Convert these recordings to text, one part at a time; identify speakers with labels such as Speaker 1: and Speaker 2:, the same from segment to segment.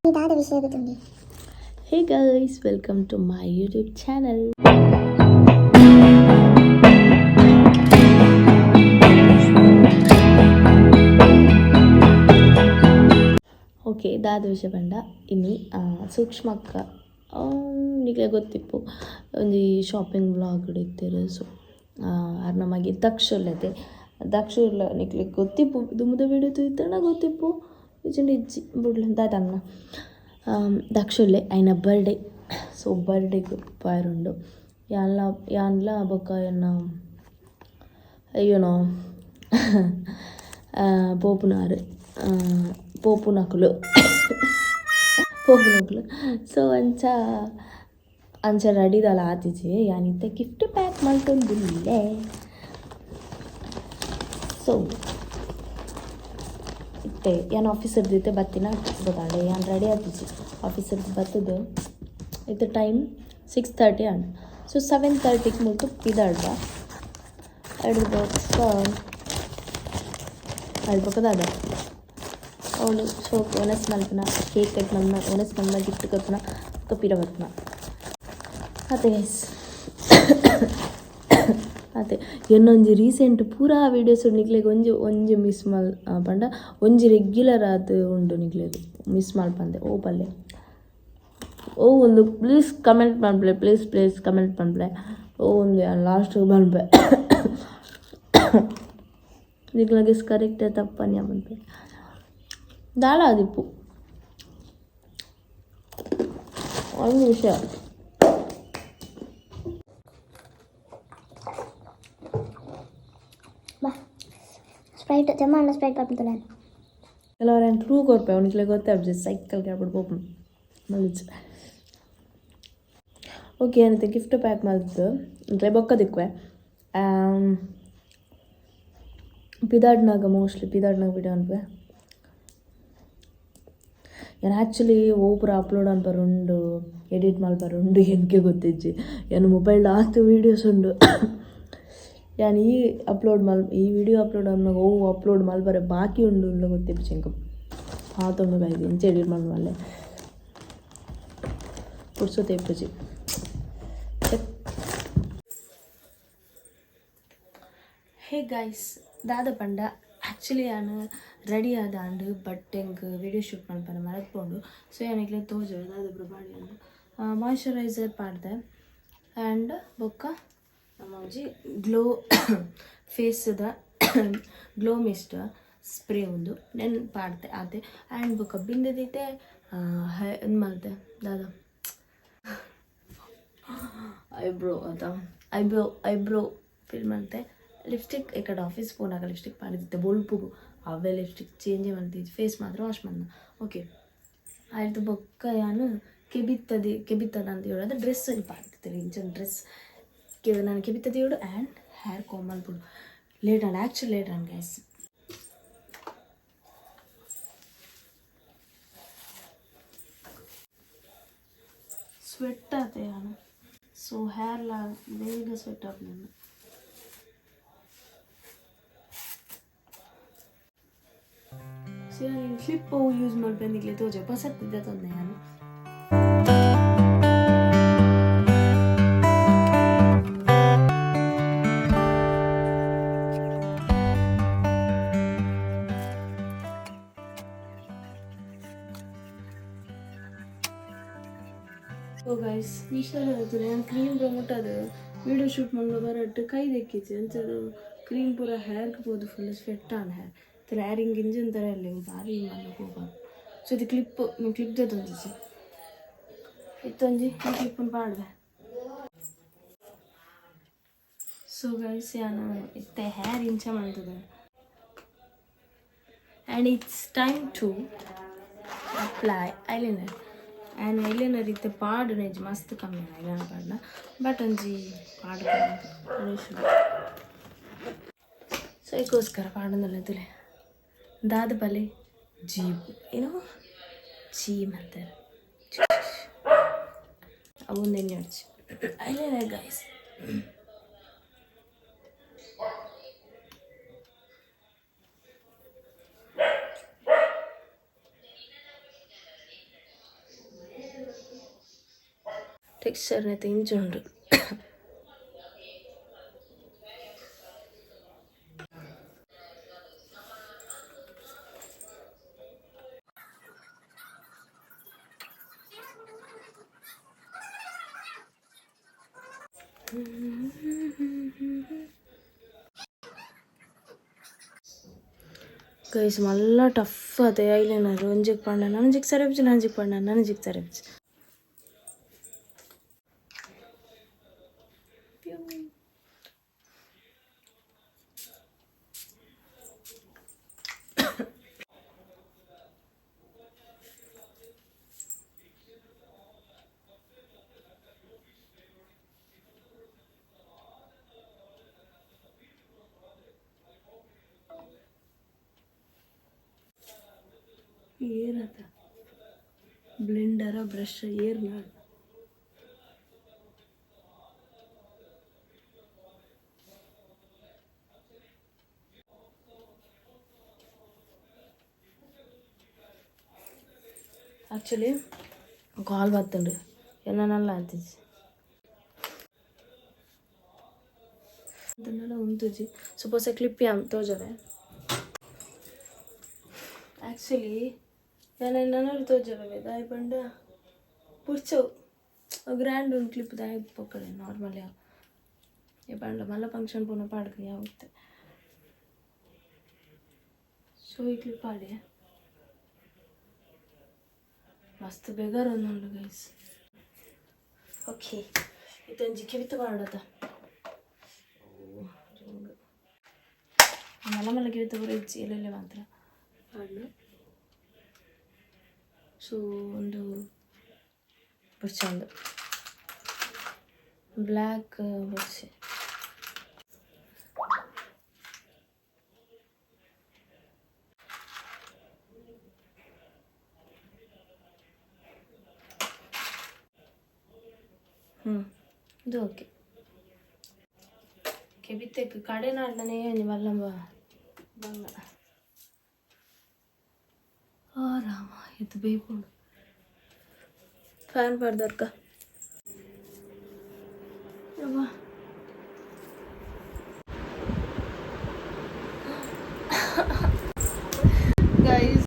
Speaker 1: ದಾದ ವಿಷಯ ಗೊತ್ತುಂಡಿ.
Speaker 2: Hey guys, welcome to my YouTube channel. Okay, ದಾದ ವಿಷಯ ಪಂಡ ಇನಿ ಸೂಕ್ಷ್ಮಕ್ಕ ನಿಕ್ಲೆ ಗೊತ್ತಿಪ್ಪು ಒಂಜಿ ಶಾಪಿಂಗ್ ವ್ಲಾಗ್ ಇತ್ತೆರ್. ಸೊ ಅರ್ನ ಮಗೆ ದಕ್ಷ ಉಲ್ಲೆತೆ. ದಕ್ಷ ಉಲ್ಲ ನಿಕ್ಲೆ ಗೊತ್ತಿಪ್ಪು, ದುಂಬುದ ವೀಡಿಯೋ ತೂಯಿತಂಡ ಗೊತ್ತಿಪ್ಪು, ಇಜ್ಜಿಂಡ ಇಜ್ಜಿ ಬುಡ್ಲೆ ದಾದನ್ನ. ದಕ್ಷ ಉಲ್ಲೆ, ಐನ ಬರ್ಡೇ. ಸೊ ಬರ್ಡೇಗ್ ಪೋಯೆರುಂಡು. ಯಾನ್ಲ ಯಾನ್ಲ ಬೊಕ್ಕ ಎನ್ನ you know ಪೋಪುನಾರ್ ಪೋಪುನಕುಲು ಪೋಪುನಕುಲು. ಸೊ ಅಂಚ ಅಂಚ ರೆಡಿ ದಾಲ ಆತಿಜಿ. ಯಾನ್ ಇತ್ತೆ ಗಿಫ್ಟ್ ಪ್ಯಾಕ್ ಮಲ್ತೊಂದುಲ್ಲೆ. ಸೊ ಇತ್ತೆ ಯಾನ್ ಆಫೀಸರ್ದು ಇತ್ತೆ ಬತ್ತಿನ ಗೊತ್ತಾಂಡೆ. ಯಾನ್ ರೆಡಿ ಆತಿಜಿ. ಆಫೀಸರ್ದು ಬತ್ತದು ಇತ್ತೆ ಟೈಮ್ 6:30 ಆಂಡ್. ಸೊ 7:30ಗೆ ಮುಲ್ತು ಪಿದಾಡ್ದ. ಐಡ್ದ್ ಬೊಕ್ಕ ಐಡ್ ಬೊಕ್ಕ ದಾದ ಅವಳು ಸೋಕ್ ಒನಸ್ ಮಲ್ಪುನ, ಕೇಕ್ ಕಟ್ ಮಲ್ಪುನ, ಒನಸ್ ಮಲ್ಪುನ, ಗಿಫ್ಟ್ ಕೊರ್ಪುನ, ಬೊಕ್ಕ ಪಿರ ಬರ್ಪುನ. ಅತೆ ಗೈಸ್, ಅತೆ ಎನ್ನೊಂಜಿ ರೀಸೆಂಟ್ ಪೂರಾ ವೀಡಿಯೋಸ್ ನಿಕ್ಲೆಗ್ ಒಂಜಿ ಒಂಜಿ ಮಿಸ್ ಮಲ್ ಪಂಡ ಒಂಜಿ ರೆಗ್ಯುಲರ್ ಆದ್ ಉಂಡು. ನಿಕ್ಲೆಗ್ ಮಿಸ್ ಮಲ್ಪಂದೆ ಓ ಪಲ್ಲೆ ಓ ಒಂದು ಪ್ಲೀಸ್ ಕಮೆಂಟ್ ಮನ್ಪುಲೆ, ಪ್ಲೀಸ್ ಪ್ಲೀಸ್ ಕಮೆಂಟ್ ಮನ್ಪುಲೆ. ಓ ಒಂದು ಲಾಸ್ಟ್ ಪನ್ಪೆ, ನಿಕ್ಲೆಗ್ ಕರೆಕ್ಟ್ ತಪ್ಪನ್ಯ ಪನ್ಪೆ. ದಾಲ ಆದಿಪ್ಪು ಒಂಜಿ ವಿಷಯ.
Speaker 1: ಬಾ, ಸ್ಪ್ರೈಟ್ ಜಮ್ಮ ಸ್ಪ್ರೈಟ್ ಪರ್ಪುಂತುಲ್ಲ.
Speaker 2: ಕೆಲವರ ಟ್ರೂ ಕೊರ್ಪೆ, ನಿಕ್ಲೆಗ್ ಗೊತ್ತಾಪುಜಿ. ಸೈಕಲ್ ಕ್ಯಾಬಿಡ್ ಪೋಪುಂಡು ಮಲ್ಜ್. ಓಕೆ, ಏನೈತೆ ಗಿಫ್ಟ್ ಪ್ಯಾಕ್ ಮಲ್ತ್ ನಿಕ್ಲೆ ಬೊಕ್ಕ ತಿಕ್ಕುವೆ. ಪಿದಾಡ್ನಾಗ, ಮೋಸ್ಟ್ಲಿ ಪಿದಾಡ್ನಾಗ ವಿಡಿಯೋ ಅನ್ಪೆ. ಯಾನ್ ಆ್ಯಕ್ಚುಲಿ ಓ ಪೂರ ಅಪ್ಲೋಡ್ ಅನ್ಪರ ಉಂಡು, ಎಡಿಟ್ ಮಲ್ಪರ ಉಂಡು ಎನ್ಕೆ ಗೊತ್ತಿಜ್ಜಿ. ಯಾನ್ ಮೊಬೈಲ್ ಆತ್ ವೀಡಿಯೋಸ್ ಉಂಡು. ಯಾನ್ ಈ ಅಪ್ಲೋಡ್ ಮಲ್ ಈ ವಿಡಿಯೋ ಅಪ್ಲೋಡ್ ಆದ್ಮಾಗ ಓ ಅಪ್ಲೋಡ್ ಮಲ್ಪರೆ ಬಾಕಿ ಉಂಡು ಉಂಡು ಗೊತ್ತಿಜ್ಜಿ ಎಂಕ್. ಆತೊಂಡು ಬೈದು ಇಂಚ ಎಡಿಟ್ ಮಲ್ಪಲೆ ಪುರ್ಸೊತೆ ಇಪ್ಪುಜಿ. ಹೇ ಗೈಸ್, ದಾದ ಪಂಡ ಆ್ಯಕ್ಚುಲಿ ಯಾನ್ ರೆಡಿ ಆದಾಂಡ್, ಬಟ್ ಎಂಕ್ ವಿಡಿಯೋ ಶೂಟ್ ಮಲ್ಪರೆ ಮರತ್ ಪೋಂಡು. ಸೊ ಯಾನ್ ನಿಕ್ಲೆಗ್ ತೋಜೊಡು ದಾದ ಪೂರ ಪಾಡಿ. ಮಾಯ್ಶ್ಚರೈಸರ್ ಪಾಡ್ದೆ ಆ್ಯಂಡ್ ಬೊಕ್ಕ ನಮ್ಮ ಒಂಜಿ ಗ್ಲೋ ಫೇಸ್ದ ಗ್ಲೋ ಮಿಸ್ಟ್ ಸ್ಪ್ರೇ ಉಂದು ನೆನ್ ಪಾಡ್ದೆ ಆತೆ. ಆ್ಯಂಡ್ ಬೊಕ್ಕ ಬಿಂದದಿತ್ತೆ ಉಂದು ಮಲ್ತೆ. ದಾದ ಐಬ್ರೋ ಅದ ಐಬ್ರೋ ಐಬ್ರೋ ಫಿಲ್ ಮಲ್ತೆ. ಲಿಪ್ಸ್ಟಿಕ್ ಈ ಆಫೀಸ್ ಪೋನಾಗ ಲಿಪ್ಸ್ಟಿಕ್ ಪಾಡಿದಿತ್ತೆ ಬೊಲ್ಪುಗು. ಅವೇ ಲಿಪ್ಸ್ಟಿಕ್ ಚೇಂಜೇ ಮಲ್ತಿದ್ದು, ಫೇಸ್ ಮಾತ್ರ ವಾಶ್ ಮಲ್ದ. ಓಕೆ, ಆಯ್ತು. ಬೊಕ್ಕ ಯಾನ್ ಕೆಬಿತ್ತದಿ ಕೆಬಿತ್ತದ ಅಂತ ಹೇಳೋದು ಡ್ರೆಸ್ ಒಂಜಿ ಪಾಡ್ದಿತ್ತೆ. ಇಂಚ ಡ್ರೆಸ್ ಕೆ ನಾನು ಕೆಬಿತ್ತ ದೀವೊಡು ಆ್ಯಂಡ್ ಹೇರ್ ಕೋಮ್ ಮಲ್ಪೊಡು. ಲೇಟ್ ಆಂಡ್, ಆ್ಯಕ್ಚುಲಿ ಲೇಟ್ ಆಂಡ್ ಗೈಸ್. ಸ್ವೆಟ್ ಆತೆ ಯಾನ್. ಸೊ ಹೇರ್ಲ ಬೇಗ ಸ್ವೆಟ್ ಆಪುಂಡು. ಸೊ ಯಾನ್ ಕ್ಲಿಪ್ ಅವು ಯೂಸ್ ಮಲ್ಪೆ ನಿಕ್ಲೆ ತೋಜೆ ಪೊಸತ್ ದೆತೊಂದೆ ಯಾನ್. ಓ ಗೈಸ್, ಇಷ್ಟ ನಾನು ಕ್ರೀಮ್ ಪ್ರಮೋಟ್ ಅದು ವೀಡಿಯೋ ಶೂಟ್ ಮಲ್ಪುನ ಬರಟ್ ಕೈ ದೆಕ್ಕಿಜಿ. ಅಂಚದ ಕ್ರೀಮ್ ಪೂರ ಹೇರ್ಗ್ ಪೋದು ಫುಲ್ ಸ್ವೆಟ್ ಆಂಡ್ ಹೇರ್ ತಲೆ ಹೇರ್ ಹಿಂಗೆ ಇಂಜಿನ್ ಥರ ಇಲ್ಲ ಭಾರಿ ಮಲ್ಲ ಕೋಪ. ಸೊ ಇದು ಕ್ಲಿಪ್ ಕ್ಲಿಪ್ ದೆತೊಂದಿಜಿ. ಇತ್ತೊಂಜಿ ಈ ಕ್ಲಿಪ್ಪನ್ನು ಪಾಡ್ವೆ. ಸೊ ಗೈಸ್, ಯಾನ್ ಇತ್ತೆ ಹೇರ್ ಇಂಚ ಮಲ್ತದೆ and it's time to apply eyeliner. And eyeliner ಇತ್ತೆ ಪಾಡುನ ಮಸ್ತ್ ಕಮ್ಮಿ ಐಲೈನರ್ ಪಾಡ್ನ, ಬಟ್ ಒಂಜಿ ಪಾಡು ಸೊ ಐಕೋಸ್ಕರ ಪಾಡೊಂದುಲ್ಲೆ. ತೂಲೆ ದಾದ ಬಲೆ ಜೀಪ್ ಏನೋ ಚೀ ಮಲ್ತೆರ್ ಅವು ಎಣ್ಣೆ ಐಲೈನರ್ ಗೈಸ್. ಟೆಕ್ಸ್ಚರ್ ನೆತ್ತ ಇಂಚ ಉಂಡು. ಗೈಸ್, ಮಲ್ಲ ಟಫ್ ಅದೇ ಐಲೈನರ್. ಒಂಜಿಗೆ ಪಂಡ ನನಜಿಗೆ ಸರಿ, ನಂಜಿಗೆ ಪಂಡ ನನಜಿಗೆ ಸರಿ. ಏನದ ಬ್ಲೆಂಡರ ಬ್ರಷ್ ಏರ್ ನಾಡ್. ಆ್ಯಕ್ಚುಲಿ ಕಾಲ್ ಬತ್ತುಂಡು, ಎನ್ನ ಆತಿಜಿ ಅದನ್ನೆಲ್ಲ ಉಂತುಜಿ. ಸಪೋಸ್ ಕ್ಲಿಪ್ ಯಾಮ್ ತೋಜವೆ. ಆ್ಯಕ್ಚುಲಿ ಯಾನ್ ನನೊರಿ ತೋಜವೆ ದಾಯಿ ಪಂಡ ಪುರ್ಚವು ಗ್ರ್ಯಾಂಡ್ ಒಂದು ಕ್ಲಿಪ್ ದಾಯಿ ಪೊಕ್ಕಡೆ ನಾರ್ಮಲ್ ಯಾವ ಈ ಪಂಡ ಮಲ್ಲ ಫಂಕ್ಷನ್ ಪೂನ ಪಾಡ್ಕ ಯಾವತ್ತೆ. ಸೊ ಈ ಕ್ಲಿಪ್ ಪಾಡಿ ಮಸ್ತ್ ಬೇಗಾರ ಒಂದುಂಡು ಗೈಸ್. ಓಕೆ, ಇದೊಂಜಿ ಕೆಬಿತ ಪಾಡೋದ. ಮಲ್ಲ ಮಲ್ಲ ಕೆಬಿತ ಪೂರ ಇಜ್ಜಿ, ಎಲ್ಲೆಲ್ಲ ಮಾತ್ರ ಪಾಡ್ಲು. ಸೊ ಒಂದು ಬುರ್ಚಿ, ಒಂದು ಬ್ಲ್ಯಾಕ್ ಬುರ್ಚಿ. ಹ್ಞೂ, ಇದು ಓಕೆ. ಕೆಬಿತೆಕ್ ಕಡೆ ನಾಡ್ದನೇ ಒಂಜಿ ಮಲ್ಲಂಬ ಬಂಗ. ಆ ರಾಮ, ಇದು ಬೇಪುಂಡು. ಫ್ಯಾನ್ ಪಾಡ್ದರ್ಕ ಅವ್ವ. ಗೈಸ್,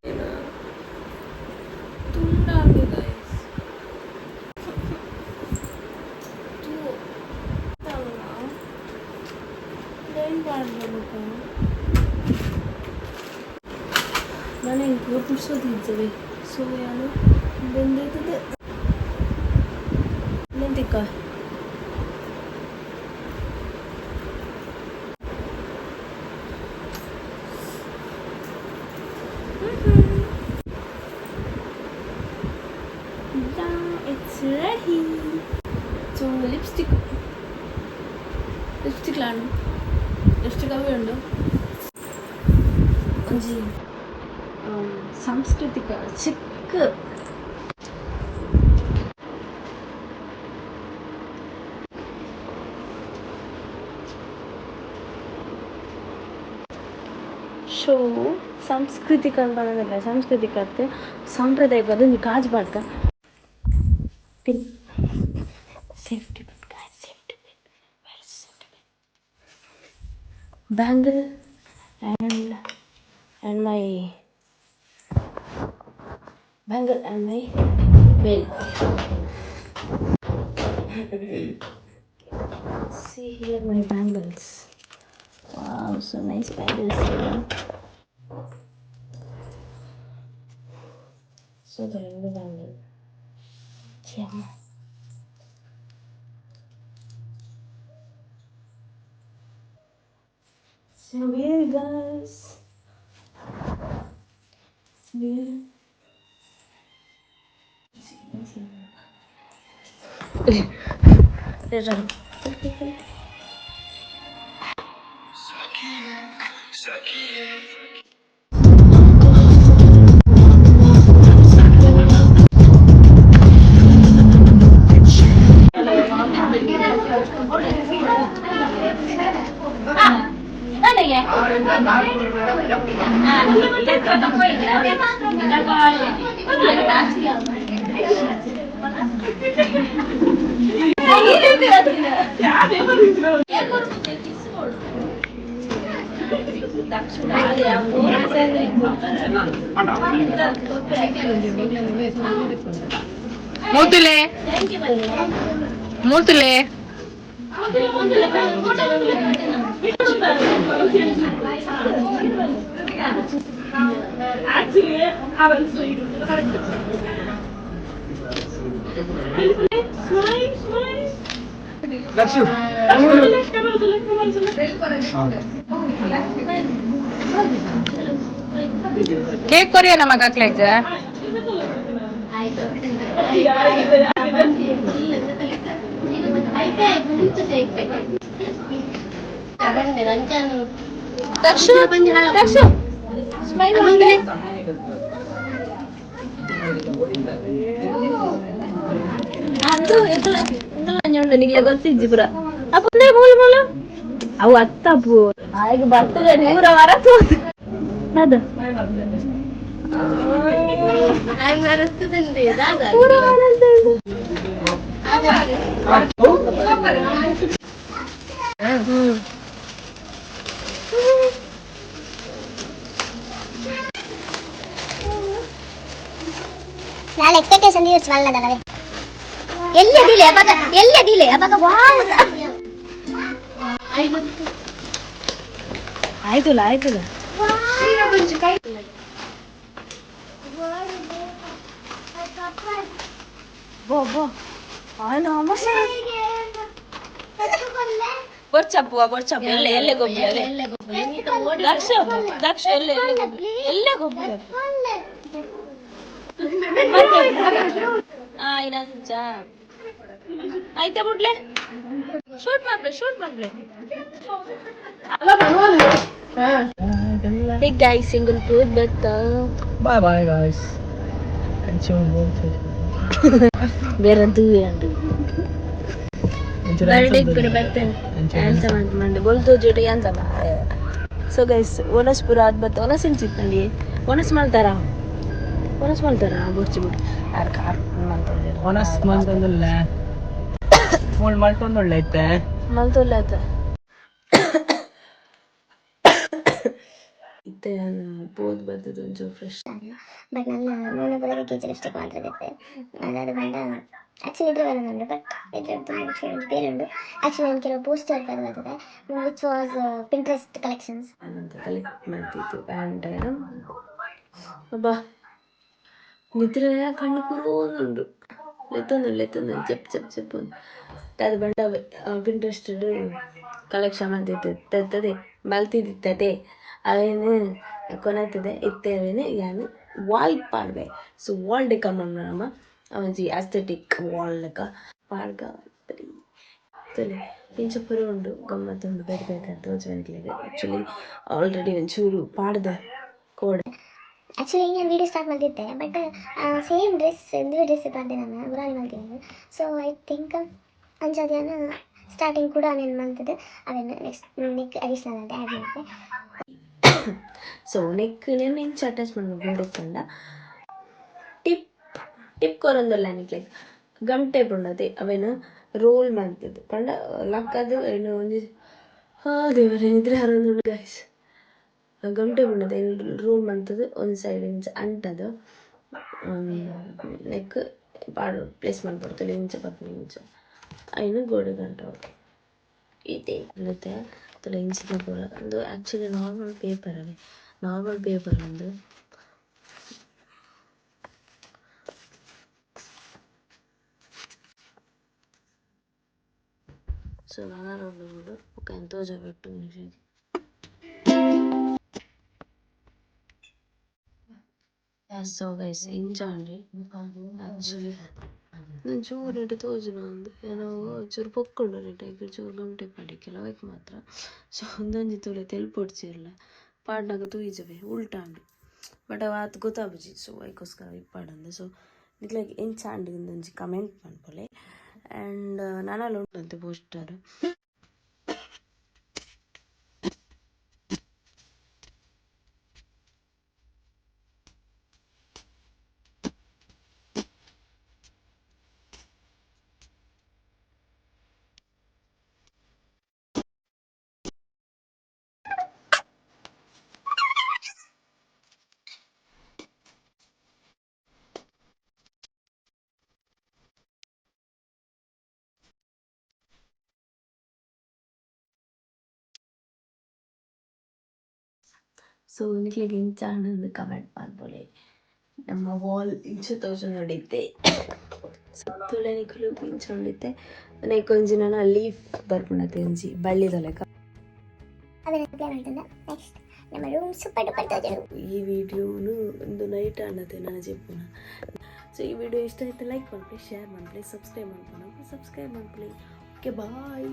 Speaker 2: ತುಂಡಾಂಡು ಗೈಸ್. ತೂ ಏನ್ ಪಾಡ್ಬೇಕು? ನಾನು ಇಂಕ್ ಪುರ್ಸೋದು. ಸೊ ಯಾನು ಬಂದಿರ್ತದೆ ನಿಂತಿಕ್ಕ. It's ready. So lipstick, lipstick ಲಾಂಡು, ಲಿಪ್ಸ್ಟಿಕ್ ಅವೇ ಉಂಡು. ಒಂಜಿ ಸಾಂಸ್ಕೃತಿಕ ಚಿಕ್ಕ ಶೋ. ಸಾಂಸ್ಕೃತಿಕ ಅಂತ ಸಾಂಸ್ಕೃತಿಕ ಅತ್ತೆ, ಸಾಂಪ್ರದಾಯಿಕ. ಅದೊಂದು ಗಾಜು ಪಾಡ್ಕ pin, safety pin guys, safety pin. Where is safety pin? Bangle and my bangle and my bell. See here my bangles. Wow, so nice bangles here. So the bangle, yeah. So here guys, here.
Speaker 3: ಮೂತುಲೆ ಮೂತುಲೆ. Cake ಕೊರಿಯ ನಮ್ಮ ಕಕ್ಲೆಗ್. ದಕ್ಷು, ದಕ್ಷು, smile.
Speaker 2: ಅದು ಎಂತಲ ನಿಗ್ಲೆ ಗೊತ್ತಿಜ್ಜಿ ಪುರ. ಅಪ್ಪಂದೇ ಮೂಲ ಮೂಲ ಅವು ಅತ್ತಪ್ಪು ಆಯ್ಗ ಬರ್ತದೆ ನೂರ ವಾರ ತೋದು ಅದು ಪೂರ.
Speaker 1: ನಾನು ಎಕ್ಸ್ಪೆಕ್ಟೇಷನ್ ಯೂಸ್ ಮಾಡಲ್ಲ. ಎಲ್ಲಿ ಅದಿಲೆ ಅವಾಗ, ಎಲ್ಲಿ ಅದಿಲೆ ಅವಾಗ, ವಾವ್.
Speaker 2: ಆಯ್ತಲ್ಲ, ಆಯ್ತಲ್ಲ. ಬೋ ಬೋ ಆಯ್ನ. ಬೊರ್ಚಪ್ಪುವ ಬೊರ್ಚಪ್ಪು, ಎಲ್ಲೆ ಎಲ್ಲೆ ಗೊಬ್ಬಿ ಅಲೆ. ದಕ್ಷ, ದಕ್ಷ, ಎಲ್ಲೆ ಎಲ್ಲೆ ಗೊಬ್ಬಿ, ಎಲ್ಲೆ ಗೊಬ್ಬಿ. ಇನ್ನೊಂಚ ಆಯ್ತಾ? ಬಿಡ್ಲೆ, ಶೂಟ್ ಮಾಡ್ಲೆ, ಶೂಟ್ ಮಾಡ್ಲೆ. Hey guys, single food but
Speaker 4: Bye bye guys.
Speaker 2: ಬೇರೆ ಉಂಟು. ಬರ್ಡೇ ಪೂರ ಬರ್ತೇನೆ ಆನ್ಸರ್ ಮಂಡೆ ಬೊಲ್ತು ಜೊತೆ ಆನ್ಸರ್. ಸೊ ಗೈಸ್, ಒಣಸ್ ಪೂರ ಆದ್ ಬತ್ತ. ಒಣಸ್ ಇಂಚಿತ್ತಂಡಿ, ಒಣಸ್ ಮಲ್ತಾರ, ಒಣಸ್ ಮಲ್ತಾರ. ಬೊರ್ಚಿ ಬಿಟ್ಟು ಯಾರು ಕಾರ್ ಮಲ್ತಾರೆ?
Speaker 4: ಒಣಸ್ ಮಲ್ತೊಂದುಲ್ಲ, ಮೂಳ್ ಮಲ್ತೊಂದುಳ್ಳ ಐತೆ.
Speaker 2: ಮಲ್ತೊಲ್ಲ ಆತ. ಇತ್ತೆ ಪೋದು ಬರ್ತದೆ ಒಂಚೂರು ಫ್ರೆಶ್.
Speaker 1: ಬಟ್ ನನ್ನ ಮೂಲ ಬದಲಿಗೆ ಟೀಚರ್ ಲಿಪ್ಸ್ಟಿಕ್ ಮಾತ್ರ ಇರುತ್ತೆ. ಅದಾದ ಬಂಡ ಆ್ಯಕ್ಚುಲಿ ಇದ್ರೆ ಬರೋದುಂಟು, ಬಟ್ ಇದ್ರ ತುಂಬ ಬೇರೆ ಉಂಟು. ಆ್ಯಕ್ಚುಲಿ ನಾನು ಕೆಲವು ಪೋಸ್ಟರ್ ಬರ್ತದೆ, which was Pinterest collections.
Speaker 2: ಅಂತ ಕಲೆಕ್ಟ್ ಮಾಡ್ತಿತ್ತು. ಆ್ಯಂಡ್ ಅಬ್ಬಾ, ನಿದ್ರೆ ಕಣ್ಣು ಕುರುವುಂಡು. ಲೆತ್ತೊಂದು ಲೆತ್ತೊಂದು ಚೆಪ್ ಚೆಪ್ ಚೆಪ್. ಅದು ಬಂಡ ಪಿಂಟ್ರೆಸ್ಟ್ ಕಲೆಕ್ಷನ್ ಮಾಡ್ತಿತ್ತು, ತತ್ತದೆ ಮಲ್ತಿದ್ದಿತ್ತದೆ. ಅವೇನು ಕೊನತ್ತದೆ ಇತ್ತೆ ಅವೇನು ಯಾನು ವಾಲ್ ಪಾಡ್ವೆ. ಸೊ ವಾಲ್ ಡೆಕೋರ್ ನಮ್ಮ ಒಂಜಿ ಆಸ್ಥೆಟಿಕ್ ವಾಲ್ ಲೆಕ್ಕ ಪಾಡ್ಗ. ತಲೆ ಇಂಚ ಪೂರ ಉಂಡು, ಗಮ್ಮತ್ತುಂಡು. ಬೇರೆ ಬೇರೆ ತೋಜುವೆಂಕ್ಲೆಗ್. ಆ್ಯಕ್ಚುಲಿ ಆಲ್ರೆಡಿ ಒಂಚೂರು ಪಾಡ್ದೆ ಕೋಡೆ.
Speaker 1: ಆ್ಯಕ್ಚುಲಿ ನಾನು ವೀಡಿಯೋ ಸ್ಟಾರ್ಟ್ ಮಾಡ್ತಿದ್ದೆ, ಬಟ್ ಸೇಮ್ ಡ್ರೆಸ್, ಇಂದುವೆ ಡ್ರೆಸ್ ಪಾಡ್ದೆ ನಾನು ಗುರಾಣಿ ಮಲ್ತಿದ್ದು. ಸೊ I think ಅಂಚಾದ್ ಸ್ಟಾರ್ಟಿಂಗ್ ಕೂಡ ನಾನು ಮಲ್ತದ್ದು ಅವೇನು ನೆಕ್ಸ್ಟ್ ನೆಕ್ ಅಡಿಷ್ನಲ್ ಅಂತ ಆ್ಯಡ್ ಮಾಡಿದೆ.
Speaker 2: ಸೊ ನೆಕ್ ನೆನ್ ಇಂಚ ಅಟ್ಯಾಚ್ ಮಲ್ಪುಂಡು ಪಂಡ, ಟಿಪ್ ಟಿಪ್ ಕೊರೊಂದುಲ್ಲ ನಿಕ್ಲೆಗ್. ಗಮ್ ಟೇಪ್ ಉಂಡತೆ, ಅವೆನ್ ರೋಲ್ ಮಲ್ತುದು ಪಂಡ ಲಕ್ಕದು ಏನು ಒಂಜಿ. ಹಾ ದೇವರೇ, ನಿದ್ರೆ ಬರೊಂದುಂಡು ಗೈಸ್. ಗಮ್ ಟೇಪ್ ಉಂಡತೆ, ರೋಲ್ ಮಲ್ತುದು ಒಂಜಿ ಸೈಡ್ ಇಂಚ ಅಂಟದು ನೆಕ್ ಪಾಡ್ ಪ್ಲೇಸ್ ಮಲ್ಪೊಡು. ಇಂಚ ಪತ್ನಿ ಇಂಚ ಐನ್ ಗೋಡೆಗ್ ಅಂಟವೊಡು. ಈತೆ ಇತ್ತೆ ತೂಲೆ, ಇಂಚಿನ ಪೂರ ಉಂದು ಆಕ್ಚುಲಿ ನಾರ್ಮಲ್ ಪೇಪರ್ ಅವೆ, ನಾರ್ಮಲ್ ಪೇಪರ್ ಉಂದು. ಸೊ ನನಲ ಉಂಡು ಮೂಲು. ಬೊಕ ಯಾನ್ ತೋಜಾವೆ ನಿಕ್ಲೆಗ್. ಸೊ ಗೈಸ್, ಇಂಚ ಉಂಡು ಆಕ್ಚುಲಿ. ಒಂಚೂರು ಇಡೆ ತೋಜುನ ಅಂದ್ ಏನೋ ಒಂಚೂರು ಪೊಕ್ಕುಂಡು ನೆಟ್ ಐಕ್ ಚೂರು ಗಮ್ ಟೇಪ್ ಪಾಡಿಕ್ಕೆಲ ಅವೆಕ್ ಮಾತ್ರ. ಸೊ ಉಂದೊಂಜಿ ತೂಲೆ, ತೆಲ್ಪೊಡ್ಚಿರ್ಲ ಪಾಡ್ನಗ ತೂಯಿಜವೆ ಉಲ್ಟಾಂಡ್, ಬಟ್ ಅವು ಆತ್ ಗೊತ್ತಾಪುಜಿ. ಸೊ ಐಕೋಸ್ಕರ ಇಪ್ಪಾಡಂದು. ಸೊ ನಿಕ್ಲೆಗ್ ಎಂಚ ಆಂಡ್ ಇಂದೊಂಜಿ ಕಮೆಂಟ್ ಮನ್ಪುಲೆ. ಆ್ಯಂಡ್ ನನಲ ಉಂಡಂತೆ ಪೋಸ್ಟರ್. ಸೊ ನಿಕ್ಲೆಗ್ ಇಂಚ ಆಂಡ್ ಕಮೆಂಟ್ ಮಲ್ಪೊಲಿ. ನಮ್ಮ ವಾಲ್ ಇಂಚ ತೋಜೊಂದುಂಡು. ಸೊ ತೂಲೆ ನಿಕುಲು, ಇಂಚ ಉಂಡಿತ್ತೆ. ನೆಕ್ಕೊಂಜಿ ನನ ಲೀಫ್ ಬರ್ಪುಂಡತೆ, ಒಂಜಿ ಬಳ್ಳಿದ ಲೆಕ್ಕ.
Speaker 1: ಅವೆನ್ ಅಪ್ಲೈ ಮಲ್ತುಂಡ ನೆಕ್ಸ್ಟ್ ನಮ್ಮ ರೂಮ್ ಸೂಪರ್ ಡೂಪರ್ ತೋಜುಂಡು.
Speaker 2: ಈ ವಿಡಿಯೋನು ಒಂದು ನೈಟ್ ಆಂಡತೆ ನನ್ನ ಜೆಪ್ಪುನ. ಸೊ ಈ ವಿಡಿಯೋ ಇಷ್ಟ ಆಯ್ತು, ಲೈಕ್ ಮಲ್ಪಲೆ, ಶೇರ್ ಮಲ್ಪಲೆ, ಸಬ್ಸ್ಕ್ರೈಬ್ ಮಲ್ಪೊಡು, ಸಬ್ಸ್ಕ್ರೈಬ್ ಮಲ್ಪಲೆ. Okay, bye.